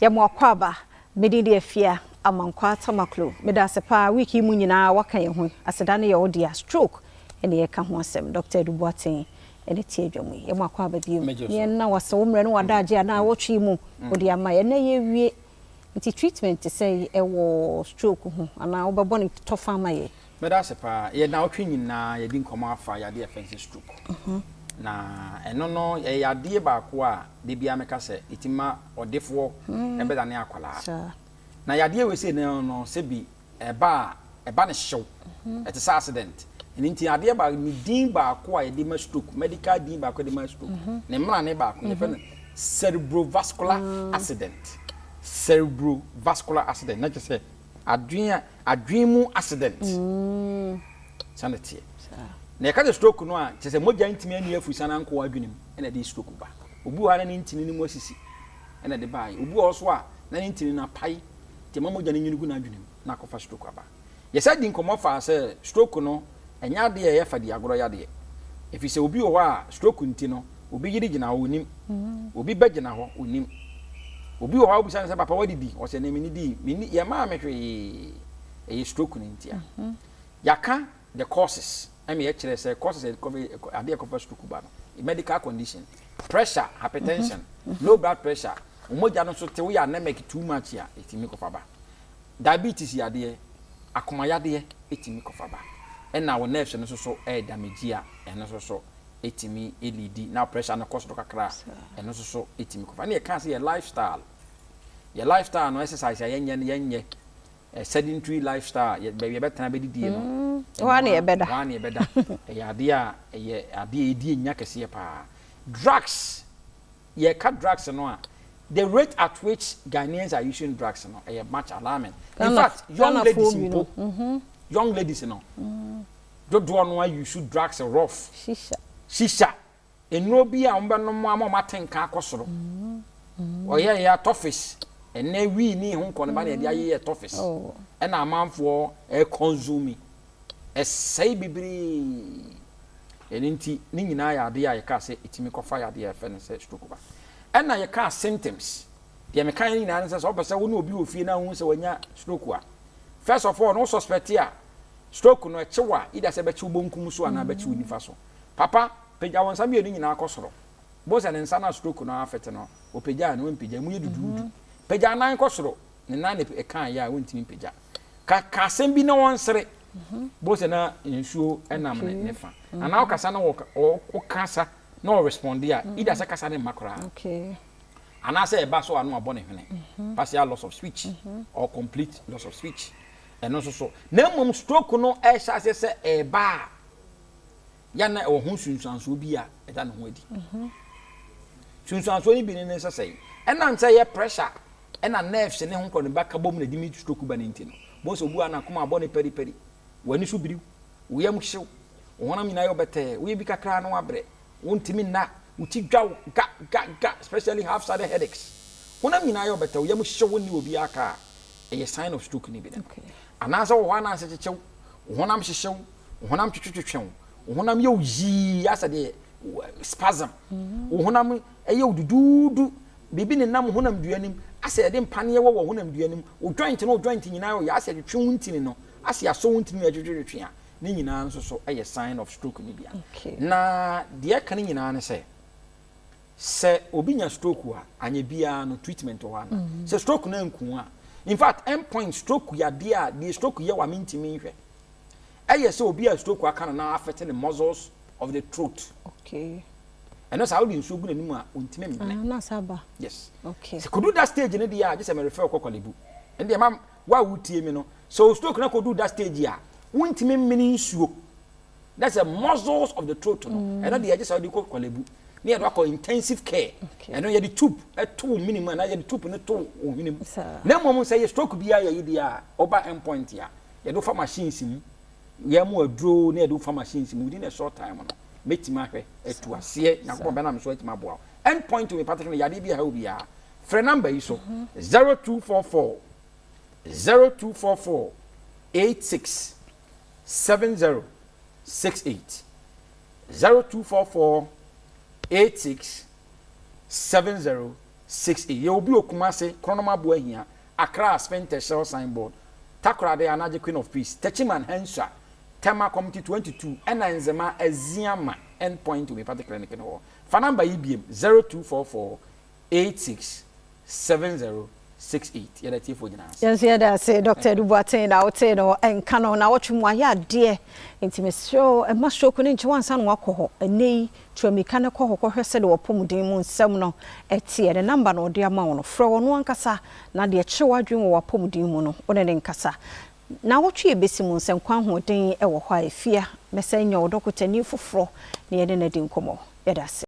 Yɛma akwaaba. Mede de Afia Amankwa Tamaklo. Meda ase paa, week yi mu nyinaa waka yɛn ho. Aseda no yɛ wo dea. Stroke ɛne yɛka ho asɛm. Dr. Edu Boateng ɛne tie adwa mu yi. Yɛma akwaaba bio. Yɛn wase wo mmerɛ no wadagye anaa wɔtwe mu wode ama yɛn na yɛwie. Nti treatment sɛ ɛwɔ stroke ho anaa wobɛbɔ ne tɔfa ama yɛ? Mɛda ase paa. Yɛ na wotwe nyinaa yɛdi nkɔmmɔ afa yadeɛ yɛfrɛ no sɛ stroke. Na ɛno no ɛyɛ yadeɛ baako a de bia meka sɛ ɛtumi ma ɔdefoɔ ɛbɛdane akwalaa. Na yadeɛ wei sɛ no sɛbi ɛba a ɛba ne hyew, ɛte sɛ accident. Ɛno nti adeɛ ba ne din baako a yɛde ma stroke, medical din baako a yɛde ma stroke, ne mmara ne baako yɛfrɛ no cerebrovascular accident. Cerebrovascular accident na kyerɛ sɛ adwene a adwene mu accident saa na teɛ. Na yɛka sɛ stroke no a, kyerɛ sɛ mogya ntumi ani afusa na nkɔ adwene mu ɛna ɛde stroke ba. Obi wɔ ha na ne ntini no mu asisi ɛna ɛde baeɛ. Obi wɔ hɔ so a na ne ntini no apae nti ɛma mogya no nwini gu n'adwene mu na akɔfa stroke aba. Yɛsɛ di nkɔmmɔ fa sɛ stroke no ɛnyɛ adeɛ a ɛyɛ fa di agorɔ yadeɛ, ɛfiri sɛ obi wɔ hɔ a stroke nti no obi yere gyina hɔ onim, obi bɛ gyina hɔ onim. Obi wɔ hɔ a wobisa no sɛ, "Papa, wadidi?" Ɔsɛ ne mene di meni yɛmaa me hwee. Ɛyɛ stroke no nti a yɛaka the causes ɛma yɛkyerɛ sɛ causes adeɛ ɛkɔfa stroke ba no, medical condition, pressure, hypertension, low blood pressure, mogya no nso te woyɛ anemic too much a, ɛtumi kɔfa ba. Diabetes yadeɛ, akoma yadeɛ ɛtumi kɔfa ba. Ɛna wo nerves no nso so ɛyɛ damage a, ɛno nso so ɛtumi ɛlead na pressure no kɔ soro kakra a, ɛno nso so ɛtumi kɔfa. Ɛna yɛka sɛ yɛ lifestyle no, exercise a yɛnyɛ no, yɛnyɛ sedentary lifestyle, yɛ baabi yɛbɛtena bɛdidie no. Hɔ a na yɛbɛda. Hɔ a na yɛbɛda. Ɛyɛ adeɛ a ɛyɛ adeɛ a ɛdi enya kɛseɛ paa. Drugs, yɛka drugs no a, the rate at which Ghanaians are using drugs no ɛyɛ much alarming. In fact, young ladies mpo, young ladies no dodoɔ no a use drugs rough. Shisha. Shisha, nnuro bi a wɔbɛnom ama wɔn ate nka akɔ soro. Ɔyɛ yɛ toffees, ɛnɛ wii ne ho nkɔ ne ba na yɛde ayɛ toffees ɛna amanfoɔ ɛconsume, ɛsɛe bebree. Ɛno nti ne nyinaa yɛ adeɛ a yɛka sɛ ɛtumi kɔfa yɛ adeɛ a yɛfɛ no sɛ stroke ba. Ɛna yɛka symptoms deɛ, meka yɛ nyinaa ne sɛ wopɛ sɛ wo ne obi wɔ fie na wohu sɛ wanya stroke a, first of all no, wo suspect a stroke no ɛkyew a, either sɛ bɛkyew bonkum so anaa bɛkyew nifa so. Papa, pagya wɔn nsa mmienu nyinaa kɔ soro bo sɛ ne nsa na stroke no afɛte no, ɔpagya no mpagya mu yɛ duduudu. Pagya nan kɔ soro, ne nan ne ɛka yɛ a wɔntumi mpagya. Ka ka asɛm bi na wɔnsere bo sɛ na nsuo ɛnam ne ne fa anaa ɔkasa na ɔkasa na ɔrespond a, either sɛ kasa ne mma koraa anaasɛ ɛba so ano abɔ ne hwene, partial loss of speech or complete loss of speech. Ɛno nso so na mmom stroke no ɛhyɛ aseɛ sɛ ɛɛba a, yana ɛwɔ ho nsunsuansoɔ bi a ɛda ne ho adi. Sunsuansoɔ no bi ne sɛ ɛnam sɛ yɛ pressure ɛna nerves ne ho nkɔ ne ba ka bɔ mu na ɛde mi stroke ba ne nti no, bɔn sɛ obi a n'akoma abɔ ne pɛripɛri, w'ani so biriw, wo yam hyew, wo honam nyinaa yɛ ɔbɛtɛɛ, woyɛ bi kakra na wabrɛ, wontumi nna, wo ti dwa wo ga ga ga, especially half side headaches, honam nyinaa yɛ ɔbɛtɛɛ, wo yam hyew, wo ne obi aka a, ɛyɛ sign of stroke ne bi no. Anaasɛ wɔ hɔ anaasɛ kyekyew, wo honam hyehyew, wo honam twetwetwe, wo honam yɛ wo yii asɛ deɛ spasm, wo honam ɛyɛ wo duduudu, biribi ne nam honam dua nim asɛ yɛde mpaneɛ wɔ honam dua nim, wo joint no, wo joint nyinaa yɛ asɛ twetwe wo ntini no, asɛ asɔ wo ntini no ɛtwetwetwe a, ne nyinaa nso so ɛyɛ sign of stroke ne bia. Na deɛ ɛka ne nyinaa ne sɛ obi nya stroke a, anyɛ biara no treatment wɔ hɔ ana sɛ stroke no anku a. In fact, end point stroke yadeɛ a deɛ stroke yɛ wa mentumi nhwɛ ɛyɛ sɛ obi a stroke aka no na affect the muscles of the throat. Ɛno saa wode nsuo gu n'anim a, ɔntumi mmene. Ah, na saba. Yes. Sɛ kodu that stage no deɛ a, gye sɛ merefɛ wokɔ Korle Bu. Ɛno deɛ ma wo a wotie mi no, sɛ o stroke no kodu that stage a wontumi mmene nsuo, that's the muscles of the throat no, ɛno deɛ gye sɛ wode kɔ Korle Bu ne yɛde wakɔ intensive care. Ɛno yɛde tube ɛto wo mene mu anaa yɛde tube no to wo hwene mu. Na mmom sɛ yɛ stroke biara yɛyi deɛ a, ɔba end point a, yɛde wo fa machines mu, yɛn mu aduro ne yɛde wo fa machines mu within a short time no, mɛtumi ahwɛ atu aseɛ. Nyankopɔn bɛnam so atumi aboa wo. End point homeopathic no, yadeɛ bi a ɛha wo biara, frɛ number yi so: 0244 0244 86 70 68, 0244 86 70. 68. Yɛwɔ bi wɔ Kumase, Kronom Aboahia, Accra, Spintex, Shell Signboard, Takoradi, Anagye Queen of Peace, Techiman, Hansua, Tema Community 22, ɛna Nzema Aziama End Point Homeopathic Clinic no wɔ. Fa number yi biem, 0244 86 70 68. Yɛda tiefoɔ nyinaa ase. Yɛn nso yɛda ase. Dr. Edu Boateng na wotee no nka no na wɔtwe mu ayɛ adeɛ, nti mesrɛ wo, ɛma stroke no nkyɛ wansa na wakɔ hɔ. Ɛnɛ yi tua mmirika no kɔ hɔ kɔhwɛ sɛdeɛ wɔpɔmuden mu nsɛm no ɛteɛ. Ne number na ɔde ama wo no, frɛ wɔ no ankasa na deɛ kyerɛ w'adwene wɔ w'apɔmuden mu no, wo ne ne nkasa. Na wɔtwe yɛbɛsi mu nsɛnkwa ahoɔden wɔ hɔ a ɛfia mɛsɛn nya wo dɔkotani foforɔ na yɛne no adi nkɔmmɔ. Yɛda ase.